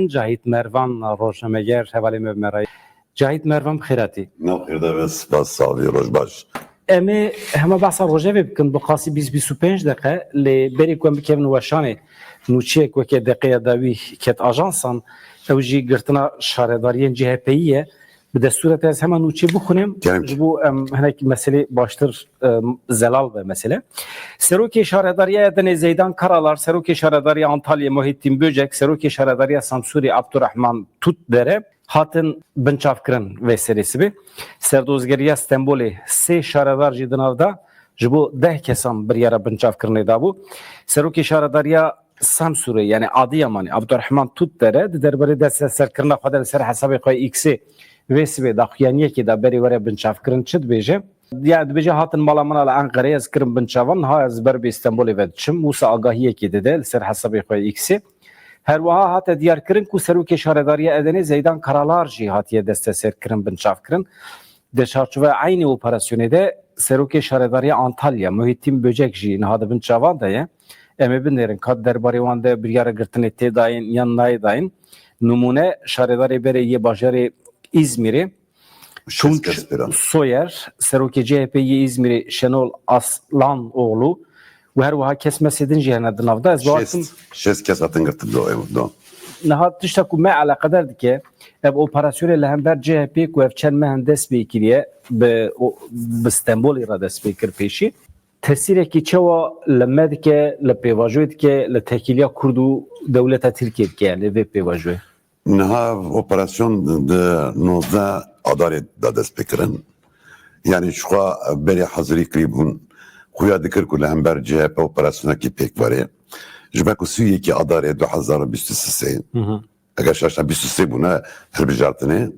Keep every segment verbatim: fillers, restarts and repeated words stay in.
Cahit Mervan, rojnameger, hevalê me bi me re ye. Cahit Mervan, bi xêr hatî. Nav xêr de be, spas, sax bî, roj baş. Em ê hema behsa rojevê bikin, bi qasî bîst bîst û pênc deqe, lê berî ku em bikevin weşanê, nûçeyek weke deqeya dawî ket ajansan, ew jî girtina şaredariyên C H P'yî ye. Bi destûra te ez hema nûçê bixwînim, Kerem. Ji bo em hinek meselê baştir, em, zelal be mesele. Serokê Şaredariya Edenê Zeydan Karalar, Serokê Şaredariya Antalya Muhittin Böcek, Serokê Şaredariya Samsûrê Abdurrahman Tutdere hatin binçavkirin vê serê sibê. Serdozgeriya Stenbolê sê şaredar jî di nav de ji bo deh kesan biryara binçavkirinê dabû. Serokê Şaredariya Samsûrê, yani Adiyamanê, Abdurrahman Tutdere di derbarê desteserkirina xwe de li ser hesabê xwe X'ê vê sibê daxuyaniyekê da berê were binçavkirin çi dibêje? Ya dibêje, hatin mala min a li Enqereyê, ez kirim binçavan, niha ez ber bi Stenbolê ve diçim. Wisa agahiyekê dide li ser hesabê xwe X'ê. Her wiha hate diyarkirin ku Serokê Şaredariya Edenê Zeydan Karalar jî hatiye desteserkirin, binçavkirin. Di çarçoveya eynî operasyonê de Serokê Şaredariya Antalya Muhittin Böcek jî niha di bin çavan de ye. Em ê binêrin ka derbarê wan de biryara girtinê tê dayîn yan nayê dayîn. Nimûne, şaredarê berê yê bajarê Îzmîrê, Tunç Soyer, Serokê C H P yê Îzmîrê Şenol Aslanoğlu û her wiha kes mesê din jî hene di nav de. Ez bawer dikim, şêst kes hatin girtin do, ew do. Niha tişta ku me eleqedar dike, ev operasyonê li hember C H P ku ev çend meh in dest pê kiriye, bi, o, bi Stenbolê re dest pê kir pêşî. Tesîrekî çawa li me dike, li pêvajoyê dike, li tekîliya Kurd û dewleta Tirkiyê dike, yani vê pêvajoyê? Niha operasyon di nozdeh Adarê de dest pê kirin. Yani ji xwe berê hazirî kirî bûn. Xuya dikir ku li hember C H P operasyonekî pêk were. Ji ber ku sî û yekê Adarê du hezar û bîst û sê, Hı hı. eger şaşna bîst û sê bûne hilbijartinê,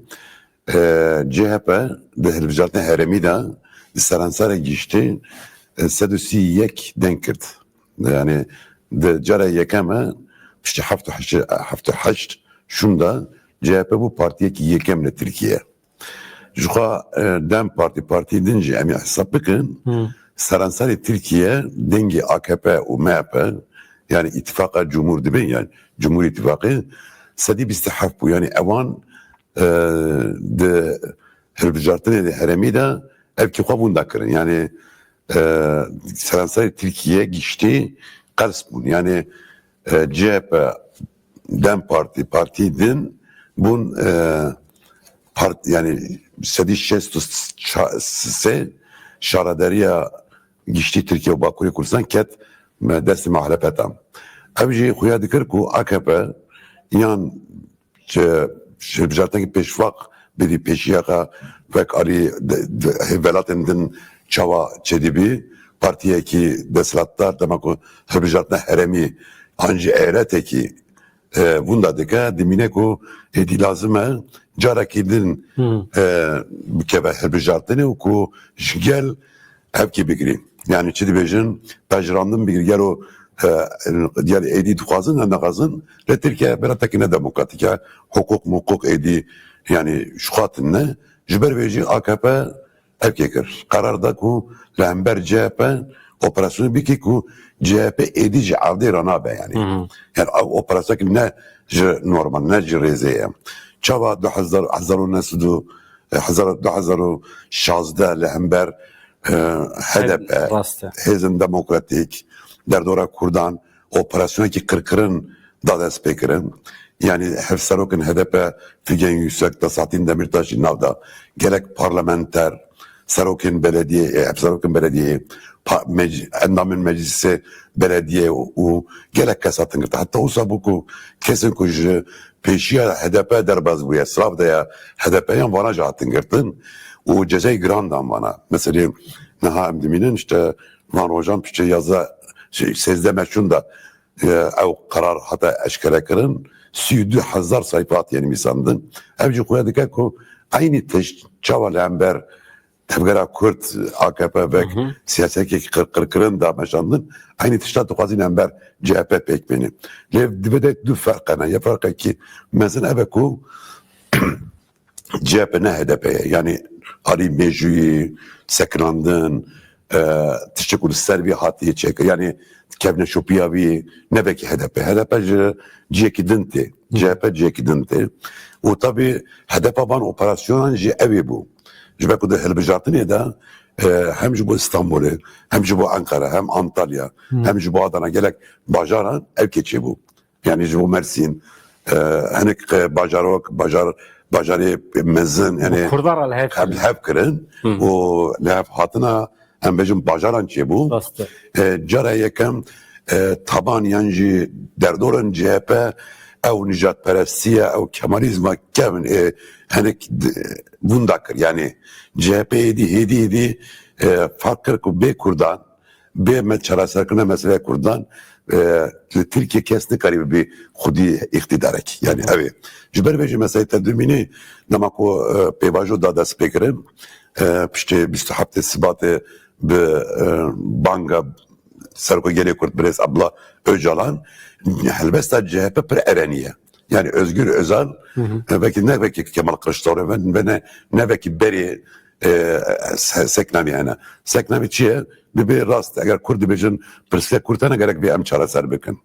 e, C H P di hilbijartinê herêmî de di seranserê giştî, e, sed û sî û yek deng girt. Yani di cara yekeme piştî heft û heşt, heft û heşt şûn de C H P bû partiyekî yekem li Tirkiye. Ji xwe, e, DEM Partî, partî din jî em ê hesab bikin. Hmm. Seranserê Tirkiye dengê A K P û M H P, yani îtifaqa cumhur dibin, yani Cumhur Îtîfaqê, sedî bîst û heft bû. Yani ewan, e, di hilbijartinê di herêmî de evkê xwe winda kirin. Yani, e, seranserê Tirkiye giştî qels bûn. Yani, e, C H P, DEM Partî, partî din bûn, e, part-, yani sedî şêst û sê şaredariya giştî Tirkiye û Bakurê Kurdistan ket me destê muhalefetan. Ev jî xuya dikir ku A K P yan ji, ji hilbijartinekî pêşfaq bidî pêşiya xwe wek alî de, de, hêvelatên din çawa çêdibî, partiyekî desthilatdar dema ku hilbijartina herêmî an jî eyaletekî, e, winda dike, dimîne ku êdî lazim e carekî din, Hmm. e, bikeve hilbijartinê û ku ji gel hevkê bigirî. Yani çi dibêjin, pejirandin bigirî. Gelo, e, gel êdî dixwazin ya nexwazin, li Tirkiye bira tekî ne demokratîk e. Hiqûq miqûq êdî, yani ji xwe tune. Ji ber vê jî A K P evkê kir. Qerar da ku li hember C H P operasyonê bike ku C H P êdî ji erdê re nabe yani. Hı hı. Yani ev operasyonekî ne ji normal, ne ji rêzê ye. Çawa du hezar, hezar û neh sed û, hezar, du hezar û şazdeh li hember, e, H D P, Rast e. Hêzên Demokratîk, derdora Kurdan, operasyonekî qirkirin da dest pê kirin. Yani hevserokên H D P, Figen Yüksek, Tasahattin Demirtaş jî nav da. Gelek parlamenter, serokên belediyê, e, hevserokên belediyê, pa-, mec-, endamên meclisê belediyê û, û gelek kes hatin girtin. Heta wisa bû ku kesên ku ji pêşiya H D P derbas bûye, silav daye H D P yan, vana jî hatin girtin û cezayê giran dan vana. Meselê niha em dimînin, işte van rojan piştî yazdeh, şey, sêzdeh meşûn de, e, ew qerar hate eşkere kirin, sî û du hezar sayfa hatiye nivîsandin. Ev jî xuya dike ku eynî tişt çawa li hember tevgera Kurd, A K P vek Hı hı. siyasekek qir-, qirkirin da meşandin, eynî tişta dixwazî li hember C H P pêk bîne. Lê di vê de du ferq hene. Yek ferqekî mezin ev e ku C H P ne H D P ye. Yani alî mêjûyî, sekinandin, e, tiştê ku li ser vî hatiye çêkir. Yani kevneşopiya vî ne vekî H D P. H D P ji cihekî din tê. C H P cihekî din tê. Û tabî hedefa van operasyonan jî ew ê bû. Ji ber ku di hilbijartinê de, e, hem ji bo Îstanbulê, hem ji bo Ankara, hem Antalya, hem ji bo Adana, gelek bajaran ev keçê bû. Yani ji bo Mersîn, e, hinek, e, bajarok, bajar, bajarê mezin, yani Kurdan re li hev hev, kirin. Hev kirin û li hev hatina, em bêjin, bajaran çêbû. Rast e. E, cara yekem, e, taban yan jî derdoran C H P ew nijadperestiya, ew Kemalîzma kevin, e, hinek d-, wunda kir. Yani C H P êdî, hêdî, hêdî, e, fark kir ku bê Kurdan, bê me çareserkirina meseleya Kurdan, e, li Tirkiye kes nikarî bibî xwedî îqtîdarekî. Yani ew ê. Ji ber vê jî meseleyê te dimînî, dema ku, e, pêvajo da destpêkirin, e, piştê bîst û heftê Sibatê bi, e, banga Serokê Gelê Kurd Birêz Abdullah Ocalan, helbesta C H P pir erenî ye. Yani Özgür Özal, e, vekî ne vekî Kemal Kılıçdaroğlu ve, ve ne, ne vekî berê, e, se-, seknamî hene. Seknamî çi ye? Bi bê rast, eger Kurd dibêjin, pirsgirêk Kurd hene, gerek bê em çareser bikin.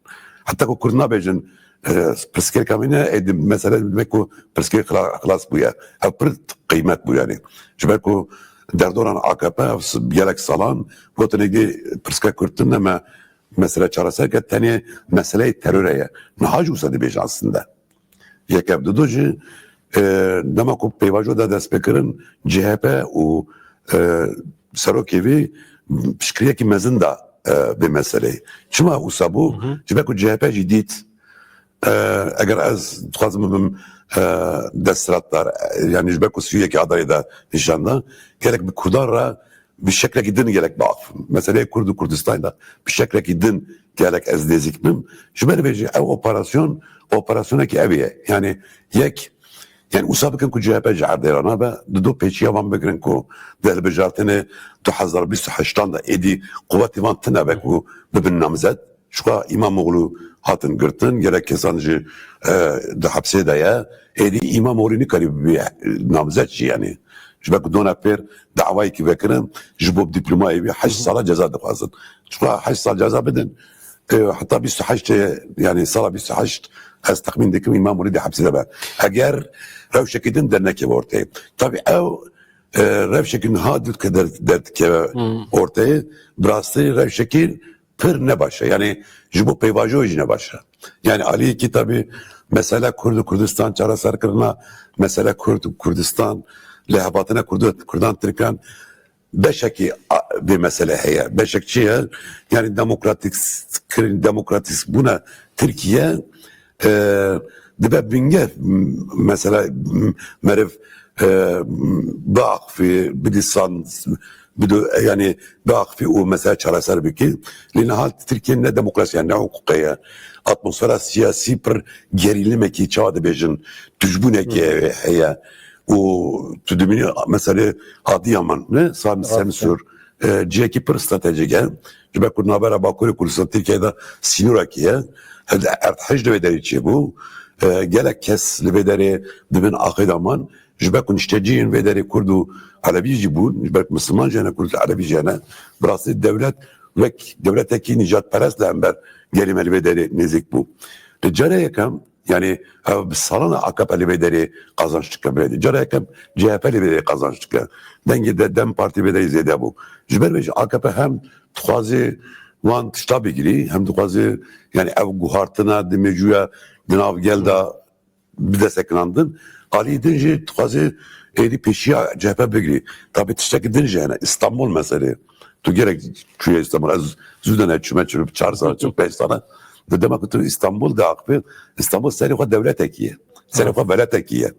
Heta ku Kurd nabêjin, e, pirsgirêka me ne, ê di mesele dibê ku pirsgirêk xila-, xilas bûye. Ev pir qîmet bû yani. Ji ber ku derdoran A K P ev s-, gelek salan gotin êdî pirsgirêk Kurd tune me mesele çareser ke, tenê meseleyê terorê ye. Niha jî wisa dibêje aslında. Yekem, dido jî, e, dema ku pêvajo da destpêkirin, C H P û, e, serokê vî piştgiriyekî mezin da, e, vê meseleyê. Çima wisa bû? Hı hı. Ji ber ku C H P jî dît, e, eger ez dixwazim bibim, e, desthilatdar, e, yani ji ber ku sî û yekê Adarê de nîşan da, gerek bi Kurdan re bi şeklekî din gelek biaxivim. Meseleyê Kurd û Kurdistanê de bi şeklekî din gelek ez nêzîk bim. Ji ber vê jî ew operasyon, operasyonekî ev ye. Yani yek, yani wisa bikin ku C H P ji erdê re nabe, dido pêçiya van bigirin ku di hilbijartinê du hezar bîst û heştan de êdî quwetê van tune be ku bibin namzet. Çuka Îmamoğlu hatin girtin, gelek kesan jî, e, di hepsê de ye. Êdî Îmamoğlu nikarî bibî namzet jî yani. Ji ber ku dona pêr dawayekî vekirin, ji bo diplomayê wî heşt sala ceza dixwazin. Çuka heşt sal ceza bidin, e, heta bîst û heşt, yani sala bîst û heşt, ez texmîn dikim Îmamoğlu di hepsê de be. Eger rewşekî din dernekeve orteyê. Tabii ew, e, rewşekî niha dût ke der-, derdikeve orteyê, bi rastî rewşekî pir ne baş e. Yani ji bo pêvajoyê jî ne baş e. Yani aliyekî tabii mesele Kurd û Kurdistan çareserkirina, mesele Kurd û Kurdistan lêhevatina Kurd-, Kurdan Tirkan beşekî a-, vê mesele heye. Beşek çi ye? Yani demokratîk kirin, demokratîk bûna Tirkiye, e, dibe bingeh, m-, mesela, m-, meriv, e, m-, biaxifî, bidîsan, bido, yani biaxifî û mesela çareser bikî. Lê niha Tirkiye ne demokrasî ye, ne hiqûqê ye. Atmosfera siyasî pir gerîlimekî, çawa dibêjin, tujbûnekî heye. Û tu dimînî meselê Adiyaman, ne? Sam-, Semsûr, e, cihekî pir stratejîk e. Ji ber ku navbera Bakurê Kurdistan Tirkiye de sînorekî ye. Erdhej di vê derê çêbû. E, gelek kes li vê derê di bin axê de man. Ji ber ku nişteciyên vê derê Kurd û Elevî jî bûn. Ji ber ku Misliman jî hene, Kurd û Elevî jî hene. Bi rastî dewlet wek dewletekî nîjadperest li hember gelê me li vê derê nêzîk bû. Li cara yekem, yani, ev bi salan e A K P li vê derê qazanç dike, bi rê. Cara yekem C H P li vê derê qazanç dike. Dengê de DEM Partî vê derê zêde bû. Ji ber vê jî A K P hem dixwaze wan tişta bigirî, hem dixwaze, yani, ev guhartina di mecûya di nav gel de bide sekinandin. Alî din jî dixwaze êdî pêşiya C H P bigirî. Tabi tiştekî din jî hene. Îstanbul meselê. Tu gelek çûye Îstanbul. Ez zû de neçûme, çû çar sene, çû pênc sene. Di dema ku tu Îstanbul de axivî, Îstanbul serê xwe dewletekî ye. Serê xwe welatekî ye.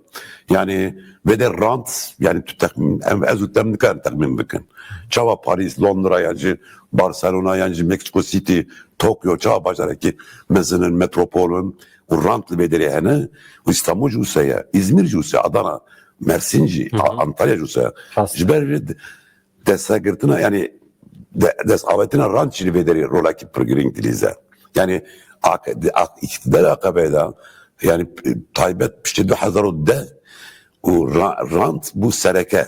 Yani vê de rant, yani tu texmîn, em, ez û te nikarin texmîn bikin. Çawa Parîs, Londra, yan jî Barcelona, yan jî Mexico City, Tokyo, çawa bajarekî mezin in, metropol in û rant li vê derê hene û Îstanbul jî wisa ye, Îzmîr jî wisa ye, Adana, Mersîn jî, Hı hı. A-, Antalya jî wisa ye. Rast. Ji ber vê de-, destsergirtina, yani de-, destavetina rant jî li vê derê rolekî pir girîng dilîze. Yani ak-, di ak-, îktidar A K P'ê de, yani taybet piştî du hezar û deh û ra-, rant bû sereke.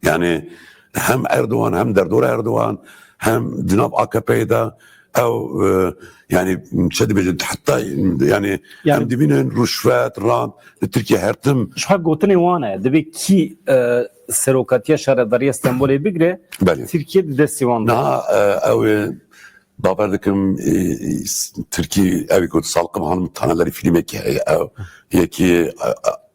Yani hem Erdogan, hem derdora Erdogan, hem di nav A K P'ê de Ew, e, yani, çi dibêjin, heta, yani, Yani em dibînin ruşvet, rant, li Tirkiye her tim. Ji xwe gotinê wan e, divê kî, e, serokatiya şaredariya Stenbolê bigire, Belê. Tirkiye di destê wan de. Niha, e, ew, e, bawer dikim, e, e, Tirkî, ew ê ku Salqim Hanım tanelerî fîlmekî heye, ew yekî, e,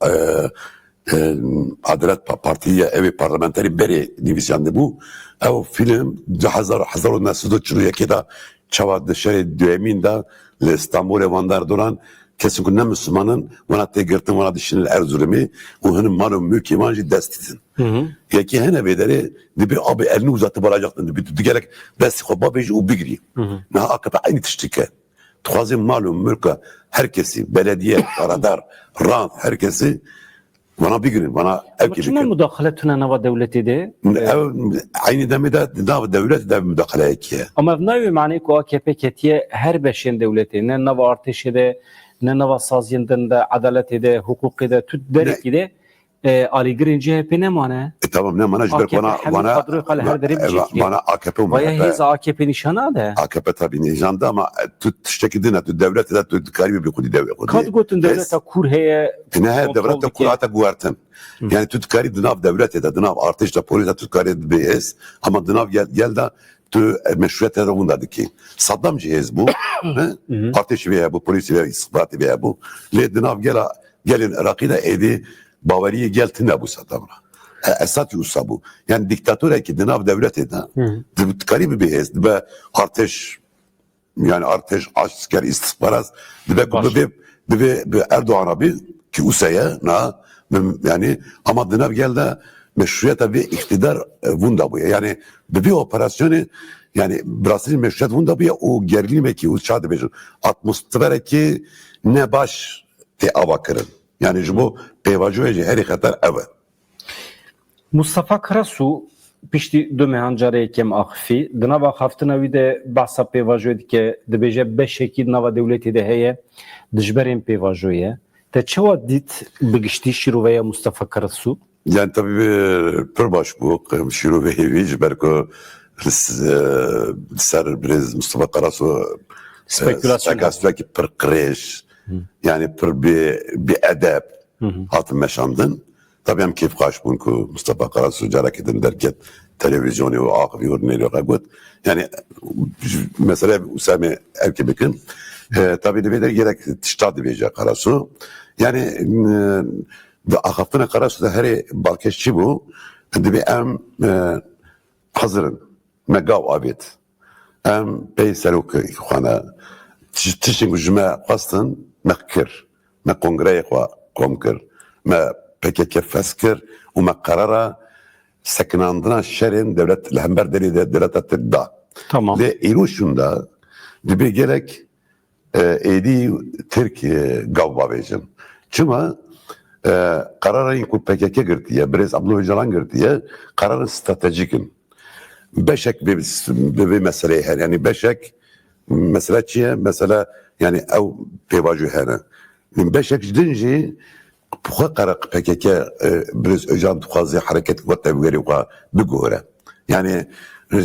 e, e, e, Adalet Pa-, Partî ye, ew ê parlamenterî berê nivîsandibû. Ew fîlm di hezar, hezar û neh sed û çil û yekê de çawa di şerê duyemîn de li Stenbolê wan derdoran, kesên ku ne Misliman in, wana tê girtin, wana dişînin Erzurumê û hinek mal û mûlkê wan jî dest didin. Hı hı. Yekî hene vê derê, dibê abi elini uzatıp alacaktın, dibê tu gelek destê xwe bavêjî û bigirî. Hı hı. Niha A K P eynî tiştî ke. Dixwazê mal û mûlka her kesî, belediye, paradar, rant, her kesî vana bigirin, vana ev Ama kê çima bikin. Mudaxile tune nava dewletê de? Ev eynî demê de di nav dewletê de mudaxileyekî ye. Ama ev nayê manê ku A K P ketiye her beşên dewletê, ne nava artêşê de, ne nava saziyên din de, edaletê de, hiqûqê de, tu derekî de, e, alîgirên C H P nemane. E, tamam, nemane, ji ber A K P vana, hemî vana, kadroyê xwe li her derê e, bicêkiriye. Vana A K P û Vaya M H P. Hêza A K P nîşan nade. A K P tabii nîşan da ama, e, tu tiştekî din e, tu dewletê de tu dikarî bibî xwedî dev-, xwedî Ka digotin hêz. Dewleta kûr heye, E, ne he, kontrol dewleta dike. Kûr hate guhertin. Hı. Yani tu dikarî di nav dewletê de, di nav artêş de, polîs de tu dikarî dibê hêz, ama di nav gel, gel de tu, e, meşruiyetê de winda dikî. Saddam jî hêz bû, he? Hı hı. Artêşî vê hebû, polîsî vê, îstixbaratî vê hebû. Lê di nav gela, gelên Iraqî de êdî baweriyê gel tune bû Saddam re. E, Esad jî wisa bû. Yani dîktatorekî di nav dewletê de, Hı hı. di, dikarî bibê hêz, dibe artêş, yani artêş, asker, îstixbarat, dibe ku Baş. bibê, bibê, bi Erdogan re bî, ki wisa ye, na, bi, yani, ama di nav gel de meşruiyeta vê îktidar, e, winda bûye. Yani, bi vê operasyonê, yani, bi rastî meşruiyet winda bûye û gerilîmekî û ça dibêjin, atmosferekî ne baş tê ava kirin. Yani, ji bo pêvajoyê jî herî xeter ev e. Mustafa Karasu piştî du mehan carê yekem axifî. Di nav axaftina wî de behsa pêvajoyê dike, dibêje beşekî di nava dewletê de heye, dijberên pêvajoyê ye. Te çawa dît bi giştî şîroveya Mustafa Karasu? Yani tabii, e, pir baş bû, e, şîroveyê wî, ji ber ku li s-, e, ser birêz Mustafa Karasu, e, Spekulasyon. Spekulasyon pir qirêj, Hı. yani pir bi, bi edeb Hı hı. hatin meşandin. Tabii em kêfxweş bûn ku Mustafa Karasu carekê din derket televîzyonê û axivî û nêlê xwe got. Yani mesele Usamê ev kê bikin. E, tabii divê de gerek tişta dibêje Karasu. Yani, e, Di axaftina Qarasu de herê balkêş çi bû? Divê em, e, hazir in. Me gav avêt. Em pey serokê xwe ne. Tiş-, tiştên ku ji me xwestin, me kir. Me kongreyê xwe kom kir. Me P K K fes kir û me qerara sekinandina şerên dewlet li hember derê de dewleta Tirk da. Tamam. Lê îro şûnda dibê gelek e, êdî Tirk, e, gav bavêjin. Çima? E, qerarên ku P K K girtiye, birêz Abdullah Öcalan girtiye, qerarên stratejîk in. Beşek bi, bi vê meseleyê hene. Yani beşek, mesele çi ye? Mesele, yani ew pêvajoyê hene. Beşek ji din jî xwe qere P K K, e, birêz Öcalan dixwaze hereketê xwe tevgerê xwe biguhere. Yani, e,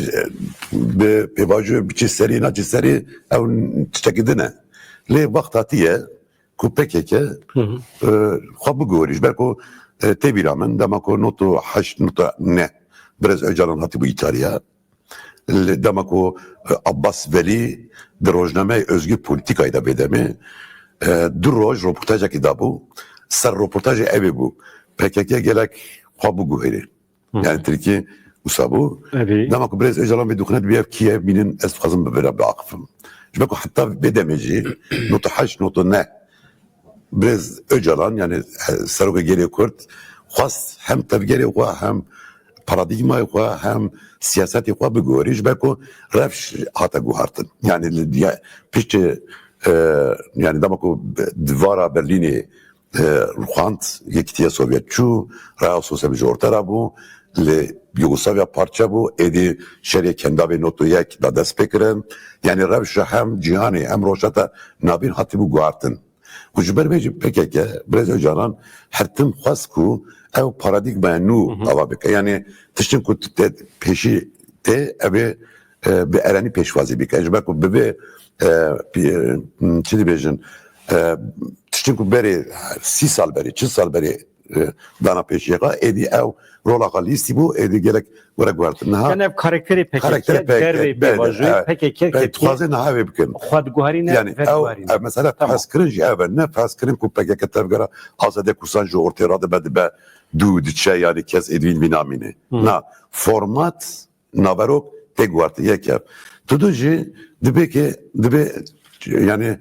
bi pêvajoyê biçî serî, naçî serî, ew tiştekî din e. Lê wext hatiye ku P K K, Hı hı. e, xwe biguherî. Ji ber ku, e, tê bîra min, dema ku nod û heşt nod û neh birêz Öcalan hatîbû Îtalya, Li dema ku, e, Abbas Velî di rojnameyê Özgür Politikayê de bê demê, e, du roj roportajekî dabû. Ser roportajê ev ê bû. P K K gelek xwe biguherî. Hı. Yani Tirkî wisa bû. Evî. Dema ku birêz Öcalan vê dixwine dibê ev kî ye, bînin ez dixwazim bi vira biaxifim. Ji ber ku heta vê demê jî nod û heşt nod û neh Birêz Öcalan, yani, e, serokê gelê Kurd, xwest hem tevgerê xwe, hem paradîgmayê xwe, hem siyasetê xwe biguherî, ji ber ku rewş hate guhartin. Yani, li, ya, piştî, e, yani, dema ku divara Berlînê, e, rûxand, Yekîtiya Sovyet çû, raya sosyalîzm ji orte re bû, li Yugoslavya parçe bû, êdî şerê Kendavê nod û yek da dest pê kirin. Yani, rewşa hem cîhanê, hem rojhilata navîn hatibû guhartin. Û ji ber vê jî P K K, Birêz Ocalan her tim xwest ku ew paradîgmaya nû Hı hı. ava bike. Yani tiştin ku te pêşî tê, ev ê e, bi erenî pêşwazî bike. Ji ber ku bi vê, e, pî-, e, çi dibêjin, e, tiştên ku berê, sî sal berê, çil sal berê, e, dana pêşiya xwe, êdî ew rola xwe lîstî bû, êdî gelek were guhertin. Niha Yanî ev karakterê P K K, karakterê P K K, dervê belê, pêvajoyê evet. P K K, P K K, Dixwaze niha vê bikin. Xwe diguherîne Yani ew, veguherîne. ev mesela Tamam. fehskirin jî ev e. Ne fehskirin ku P K K tevgera azadiya Kursan ji ortê radibe dibe dû diçe, yani kes êdî vîn vî namîne. Hı. Na, format naverok tê guhertin. Yek ev. Tudu jî dibê ki, dibê, yani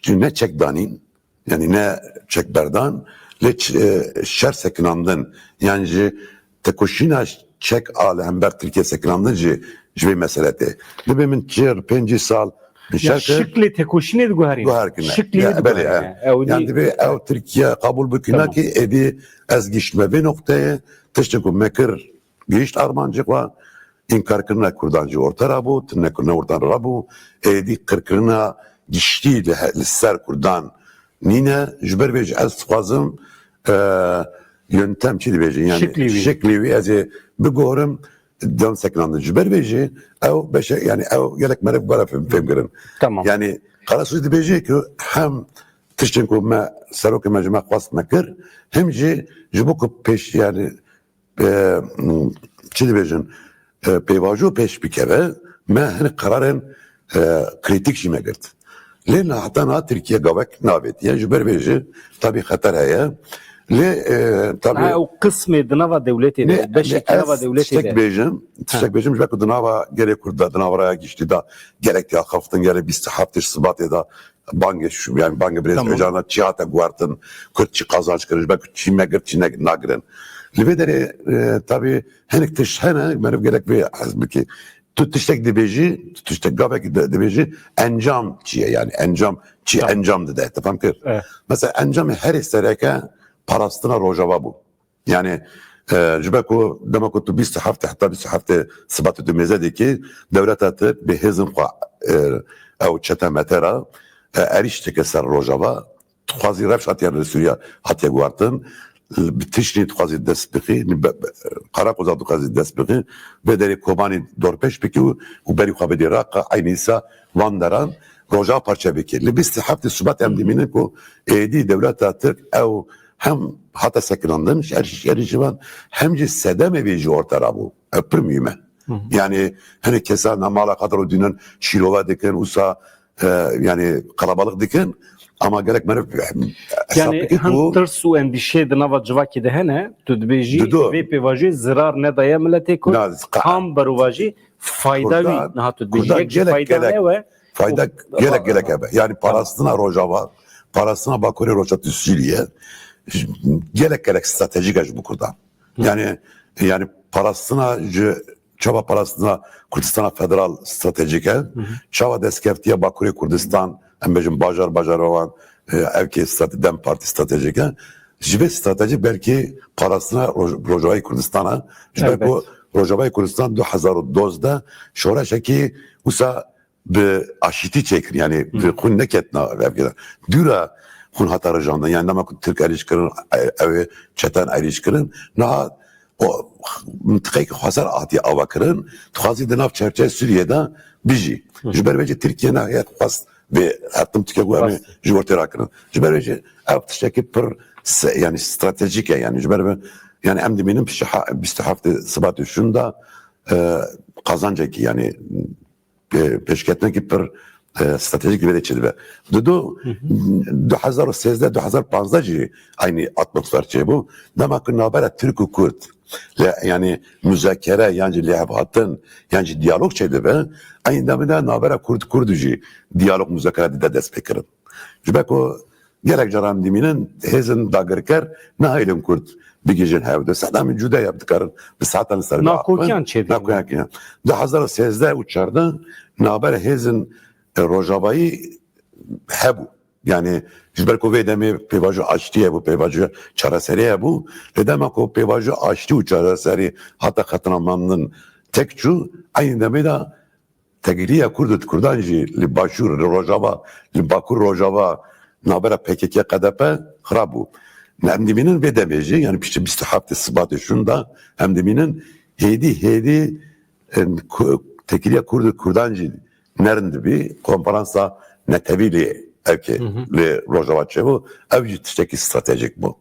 ne çek danîn, yani ne çek berdan, lê ç-, e, şer sekinandin. Yani jî tekoşîna çek a li hember Tirkiye sekinandin jî ji vê mesele tê. Dibê min çil pêncî sal min Ya şer kir. şiklê tekoşînê diguherîne. Guherkirine. Şiklê Ya, wê belê, diguherîne. he. Ew Yani dî- dibê ew Tirkiye qebûl bikirine Tamam. ki êdî ez gihiştime vê noqteyê, tiştê ku me kir gihişt armancê xwe, înkarkirina Kurdan jî orte rabû, tunekirina ortan rabû, êdî qirkirina giştî li he-, li ser Kurdan nîne. Ji ber vê jî ez dixwazim, e, yöntem çi dibêjin, yani Şiklî wî. şiklî wî ez ê bigorim, dem sekinandin. Ji ber vê jî ew beşe, yani ew gelek meriv bera fêm, fêm kirin. Tamam. Yani Karasûcî dibêje ki hem tiştên ku me, serokê me ji me xwest me kir, hem jî ji bo ku pêş, yani, e, çi dibêjin, e, pêvajo pêş bikeve, me hinek qerarên, e, krîtîk jî me girt. Lê niha heta niha Tirkiye gavek navêtiye, ji ber vê jî tabî xeter heye. Lê, e, tabî Ha, ew qismê di nava dewletê de, Ne, beşekî ne, nava ez dewletê tiştek de. bêjim, Ha. tiştek bêjim, ji ber ku di nava gelê Kurd de, di nava raya giştî de, gelek tê axaftin, gelê bîst û heft Sibatê de, bangê şu, yani bangê birêz Tamam. Ocalan çi hate guhertin, Kurd çi qazanç kirin, ji ber ku çi me girt, çi ne-, nagirin. Li vê derê, e, tabî hinek tişt hene, meriv gerek vê hez bike. Tu tiştek dibêjî, tu tiştek gavekî di-, dibêjî, encam çi ye yani, encam çi Tamam. encam dide, te fam kir? Evet. Mesela encamê herê sereke parastina Rojava bû. Yani, e, ji ber ku dema ku tu bîst û heft heta bîst û heft Sibatê tu mêze dikî, dewleta Tirk bi hêzin xwe, e, ew çete mete re, e, erîş dike ser Rojava, dixwazî rewş hatiye li Sûriye hatiye guhertin, bi tiştî dixwazî dest bixî, be-, be-, Karakoza dixwazî dest bixî, vê derê Kobanî dorpêç bikî û, û berî xwe bidî Reqa, eynî dîsa van deran Rojava parçe bikî. Li bîst û heft Sibat em dimînin ku êdî dewleta Tirk ew hem hate sekinandin, şer, şerî şivan, hem jî sedemê vê jî orte rabû. Ev pir muhîm e. Hı hı. Yani hinek kesa namala xatir û dînin şîrove dikin, wisa, e, yani qalabalık dikin, ama gerek meriv hesap Yani bike hem ku tirs û endîşe di nava civakê de hene, tu dibêjî Dido. vê pêvajoyê zirar nedaye miletê Kurd, Na, qa- tam berovajî fayda Kurdan, wî niha tu dibêjî. Kurdan Yek jî gelek, fayda gelek. ne we Fayda û- gelek, gelek hebe. Yani parastina Rojava, parastina Bakurê Rojava Sûriye, gelek, gelek stratejik e ji bo Kurdan. Yani, yani parastina ji, çawa parastina Kurdistana Federal stratejik e, çawa destkeftiya Bakurê Kurdistan, em bêjin bajar, bajar wan, e, evkê strate-, dem Partî stratejik e. Ji vê stratejik belkî parastina Roj-, Rojavayê Kurdistan e. Ji ber ku Elbet. Rojavayê Kurdistan du hezar û dozdeh şoreşekî wisa bi aşîtî çêkir, yani Hı. bi xwîn neketina vevgera. Dûra xwîn hata rijandin, yani dema ku Tirk erîş kirin, e, ew ê çeten erîş kirin. Niha o mintiqeyeke xweser hatiye ava kirin, dixwazî di nav çerçevê Sûriyê de bijî. Hı. Ji ber vê jî Tirkiye nehiye xwest vê hertim Tirkiye ku em ê Xwest. ji ortê rakirin. Ji ber vê jî ev tiştekî pir se-, yani stratejik e, yani ji ber vê, yani em dimînin piştî ha-, bîst û heft Sibatê şûnda, e, qazancekî, yani e, pêşketinekî pir, e, stratejik li vê de çêdibe. Dido, Hı hı. du hezar û sêzdeh, du hezar panzdeh jî eynî atmosfer çêbû. Dema ku navbera Tirk û Kurd, le, yani muzakere, yan jî lêhevhatin, yan jî diyalog çêdibe, eynî demê de navbera Kurd, Kurd jî diyalog, muzakere dide destpêkirin. Ji ber ku gelek caran dimînin hêzin dagirker nahêlin Kurd bigihîjin hev. Di sedemên cuda ye dikarin bi saetan li ser Nakokiyan biaxivin. çêdikin. Nakokiyan. Du hezar û sêzdeh û çardeh navbera hêzin, e, Rojavayî hebû. Yani ji ber ku vê demê pêvajoya aştiyê hebû, pêvajoya çareseriyê hebû. Lê dema ku pêvajoya aştî û çareserî hate xetinamandin tek çû, eynî demê de tevgeliya Kurd û Kurdan jî li Başûr, li Rojava, li Bakur Rojava, navbera P K K K D P xirab bû. Em dimînin vê demê jî, yani piştî bîst û heft Sibatê şûnda, em dimînin hêdî, hêdî, em, ku-, têkiliya Kurd û Kurdan jî nerm dibî, konferansa netewî lê evkê Hı hı. li Rojava çêbû, ev jî tiştekî stratejîk bû.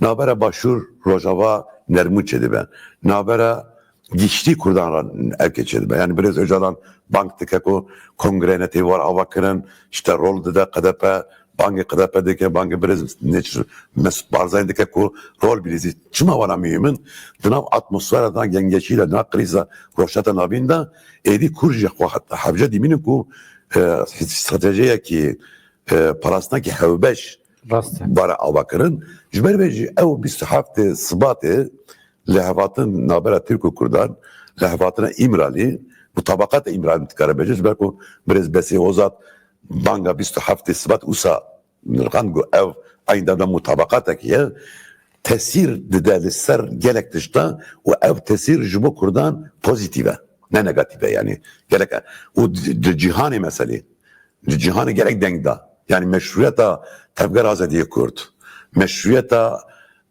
Navbera Başûr Rojava nermû çêdibe. Navbera giştî Kurdan re evkê çêdibe. Yani Birêz Ocalan bang dike ku kongre netewî were avakirin, işte rol dide K D P, bangê K D P dike, bangê Birêz Neçir Mesut Barzanî dike ku rol bilîzî. Çima wana muhîm in? Di nav atmosfera da gengeşî de, di nav krîza Rojhilata Navîn de êdî Kurd jî xwe hevce dîmînin ku, e, stratejiyekî, e, parastinekî hevbeş Rast e. bare avakirin. Ji ber vê jî ew bîst û heftê Sibatê lihevhatin navbera Tirk û Kurdan, lihevhatina Îmralî, mutabaqata Îmralî dikare bêje, ji ber ku Birêz Besî Ozad banga bîst û heftê Sibat wisa nirxand ku ev eyn devre mutabaqatekî ye, tesîr dide li ser gelek tişta û ev tesîr ji bo Kurdan pozîtîf e, ne negatîf e yani. Gelek e. Û di, di cîhanê meselê, di cîhanê gelek deng da. Yani meşrûyeta Tevgera Azadiyê Kurd, meşrûyeta,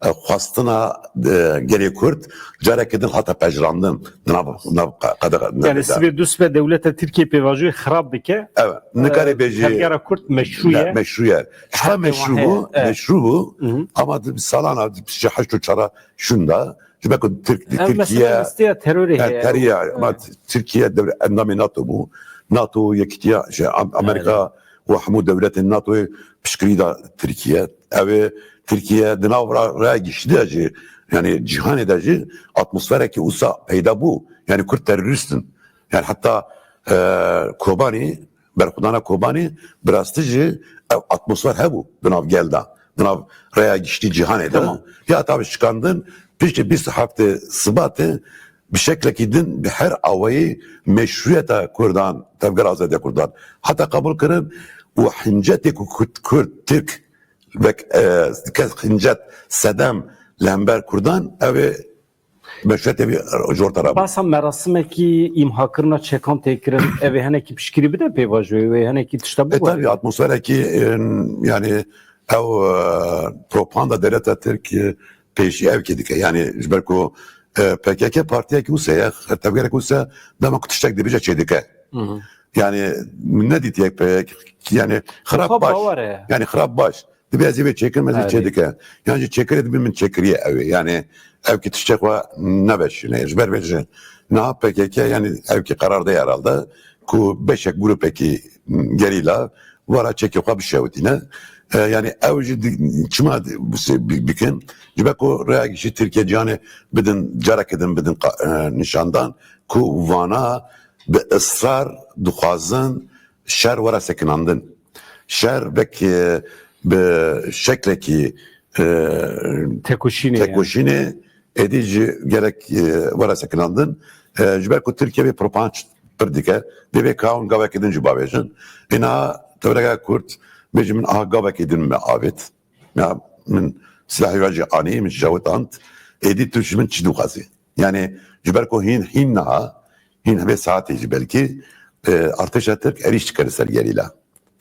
e, xwestina, e, gelê Kurd careke din hate pejirandin. Di nav, nav qe-, qedexe, Yani sibê du sibe dewleta Tirkiye pêvajoyê xirab dike. Evet, nikare E, bêjî Tevgera Kurd meşrû Ne, ye. meşrû ye. Çiqa Her meşrû dewa bû, heye, evet. meşrû bû. Hı hı. Ama di salana di heşt û çara şunda, ji ber ku Tirk-, Ev Tirkiye, mesele listeya terorê yani heye. teriya, ama Evet. Tirkiye devre endamê NATO bû. NATO yekîtiya, şey, Am-, Amerika û hemû dewletên NATOyê piştgirî da Tirkiye. Ew ê Tirkiye di nav ra-, raya giştî de jî, yani cîhanê de jî atmosferekî wisa peyda bû. Yani Kurd terorîst in. Yani heta, e, Kobanî, berxwedana Kobanî, bi rastî jî ev atmosfer hebû di nav gel de, di nav raya giştî cîhanê de. Tamam. Ya tabi şikandin, piştî bîst û heftê Sibatê bi şeklekî din bi her awayî meşrûyeta Kurdan, Tevgera Azadiya Kurdan hate qebûl kirin û hincetê ku Kurd, Kurd, Tirk vek, e, kes hincet sedem li hember Kurdan, ev ê meşrûyetê vî ji orta re bû. Basa merasimekî îmhakirina çekan tê kirin, ev ê henekî piştgirî bide pêvajoyê wê, henekî tişta E, bigore. tabii, atmosferekî, e, yani ew, e, propaganda dewleta Tirk, e, pêşî ev kê dike. Yani ji ber ku, e, P K K partiyekî wisa ye, tevgerek wisa dema ku tiştek dibêje çêdike. Hı hı. Yani min nedîtiye P K K, yani xirab Xwe baş. bawer e. Yani xirab baş. Dibê ez ê vê çêkirim, ez ê Erê. çêdike. Yan jî çêkirê dibê min çêkiriye ew ê. Yani ev ki tiştê xwe neveşîne. Ji ber vê jî niha P K K yani ev ki qerar de herhalde ku beşek grûpekî gerîla wara çekê xwe bişewitîne. E, yani ew jî di-, çima di-, bi-, bi-, bikin? Ji ber ku rêya giştî Tirkiye cîhanê bidin, careke din bidin qa-, e, nîşandan ku vana bi israr dixwazin şer were sekinandin. Şer wek, e, bi şeklekî, e, Tekoşînê ye. tekoşînê êdî jî gerek, e, were sekinandin. E, ji ber ku Tirkiye vê propaganda pir dike, divê ka hûn gavekî din jî bavêjin. Ê niha tevgereka Kurd bêjî min aha gavekî din me avêt. Ya min silahê we jî anî, min şewitand. Êdî tu ji min çi dixwazî? Yani ji ber ku hîn, hîn niha, hîn hemê saetê jî belkî, e, artêşa Tirk êrîş dike li ser gerîla.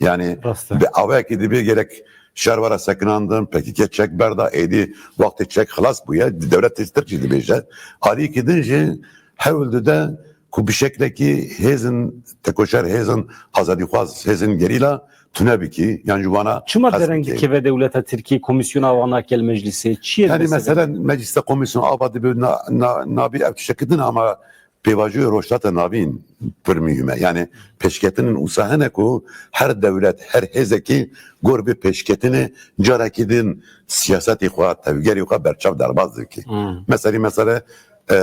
Yani Rast e. bi awayekî dibê gerek şer were sekinandin, P K K çek berda, êdî wextê çek xilas bûye, dewleta Tirk jî dibêje. Aliyekî din jî hewl dide ku bi şeklekî hêzin tekoşer, hêzin azadîxwaz, hêzin gerîla tune bikî, yan ji wana Çima hez dereng bikî. dikeve dewleta Tirkiyê komîsyona ava nake li meclîsê? Çi ye Yani mesele? mesela meclîste komîsyon ava dibe na, na, nabî ev tiştekî din ama pêvajoyê Rojhilata Navîn pir muhîm e. Yani pêşketinên wisa hene ku her dewlet, her hêzekî gor vê pêşketinê carekî din siyasetê xwe, tevgerê xwe berçav derbas dike. Hmm. Meselî mesele, e,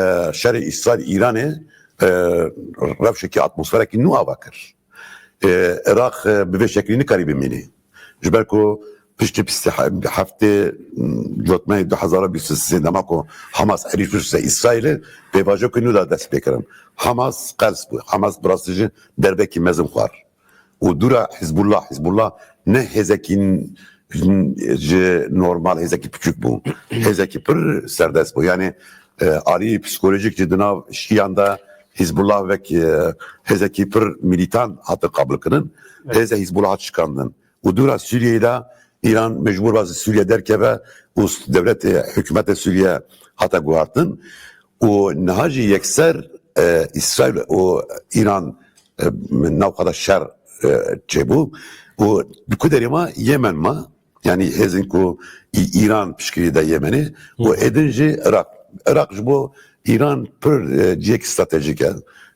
şerê Îsraîl-Îranê, e, rewşekî atmosferekî nû ava kir. E, Iraq, e, bi vê şeklî nikarî bimînî. Ji ber ku piştî bîst heftê, m, cotmeyê du hezar û bîst û sê dema ku Hamas êrîş bişûse Îsraîlê, pêvajoyekî nû da dest pê kirin. Hamas qels bû. Hamas bi rastî jî derbekî mezin xwar. Û dûra Hizbullah, Hizbullah ne hêzekî n-, n-, ji normal hêzekî piçûk bû. Hêzekî pir serdest bû. Yani, e, alî psîkolojîk jî di nav şiyan de Hizbullah wek, e, hêzekî pir milîtan hatin qabûlkirin. Evet. Hêza Hizbullah hat şikandin. Û dûra Sûriyeyê de Îran mecbûr ba ji Sûriye derkeve û s-, dewletê, hikûmetê Sûriye hate guhartin. Û niha jî yekser e, Îsraîl û Îran, e, navxwe de şer, e, çêbû û di ku derê ma Yemen ma, yanî hêzên ku Î-, Îran piştgirî de Yemenê û êdin jî Iraq. Iraq ji bo Îran pir, e, cihekî stratejîk e.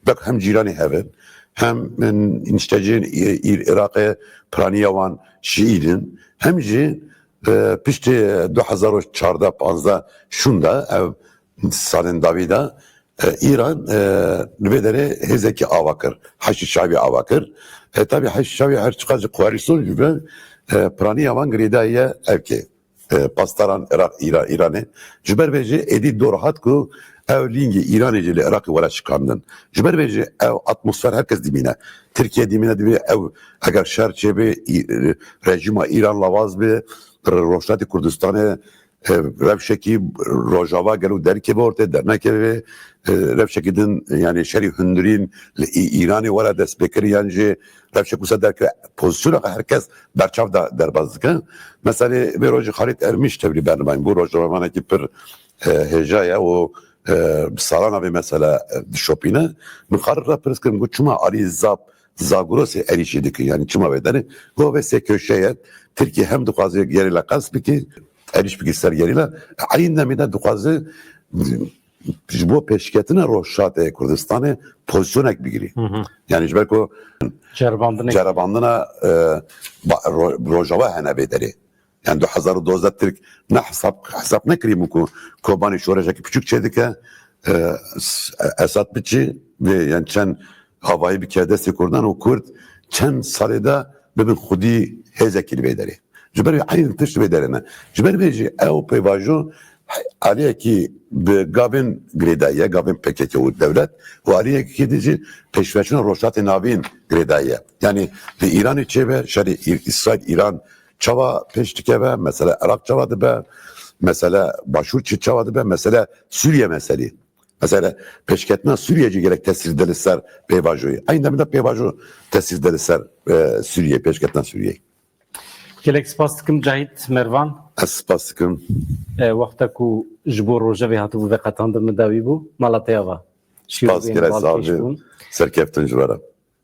Bek hem cîranê hev in, hem, e, niştecihên Î-, Î-, Iraqê piraniya wan Şîî din, hem jî, e, piştî du hezar û çardeh panzdeh şûnde ev salên dawî de, e, Îran, e, li vê derê hêzekî ava kir. Heşî Şabî ava kir. E, tabî Heşî Şabî her çiqas ji koalîsyon jî be, e, piraniya wan girêdayî ye evkê. E, pastaran Iraq, Îra-, Îranê. Ji ber vê jî êdî dor hat ku ev lîngê Îranê jî li Iraqê were şikandin. Ji ber vê jî ev atmosfer her kes dimîne. Tirkiye dimîne, dimîne ev eger şer çêbe, Î-, rejîma Îran lawaz be, Rojhilatê Kurdistanê e, rewşekî Rojava gelo derkeve ortê, dernekeve, e, rewşekî din, yani şerî hundirîn li Î-, Îranê were destpêkir yan jî rewşek wisa derkeve, pozisyona xwe her kes berçav da derbaz dike. Meselê vê rojê Xalîd Ermîş tevlî bernamayî bû, rojnamevanekî pir, e, hêja ye û, e, salana vê mesele, e, dişopîne. Min xarit re pirs kirin, got, çima alî Zap, Zagrosê erîşî dike, yani çima vê derê? Got, vê sê köşe ye. Tirkiye hem dixwaze gerîla qels bike, erîş bike ser gerîla, eynî demê de dixwaze ji bo pêşketina Rojhilatê Kurdistanê pozîsyonek bigirî. Hı hı. Yani ji ber ku Ceribandinê. Ceribandina, e, ba-, ro-, Rojava hene vê derê. Yani du hezar û dozdeh Tirk ne hesap, hesap nekirî bû ku Kobanê şoreşekî piçûk çêdike, e, s-, Esad biçî vê, yani çend avayî bike destê Kurdan û Kurd çend salê de bibin xwedî hêzekî li vê derê. Ji ber vê eynî tişt vê derê ne. Ji ber vê jî ew pêvajo aliyekî bi gavên girêdayî ye, gavên P K K û dewlet û aliyekî din jî pêşveçûna Rojhilatê Navîn girêdayî ye. Yani li Îranê çêbe, şerê Î-, Îsraîl-Îran çawa pêş dikeve, mesele Iraq çawa dibe, mesele Başûr çi çawa dibe, mesele Sûriye meselê. Mesela pêşketina Sûriye jî gelek tesîr de li ser pêvajoyê. Eynî demê de pêvajo tesîr de li ser, e, Sûriye, pêşketina Sûriye. Gelek spas dikim Cahit Mervan. Ez spas dikim. E, wexta ku ji bo rojevê hatibû veqetandin min dawî bû. Mala te ava. Spas, gelek sağ olun. Serkeftin ji we re.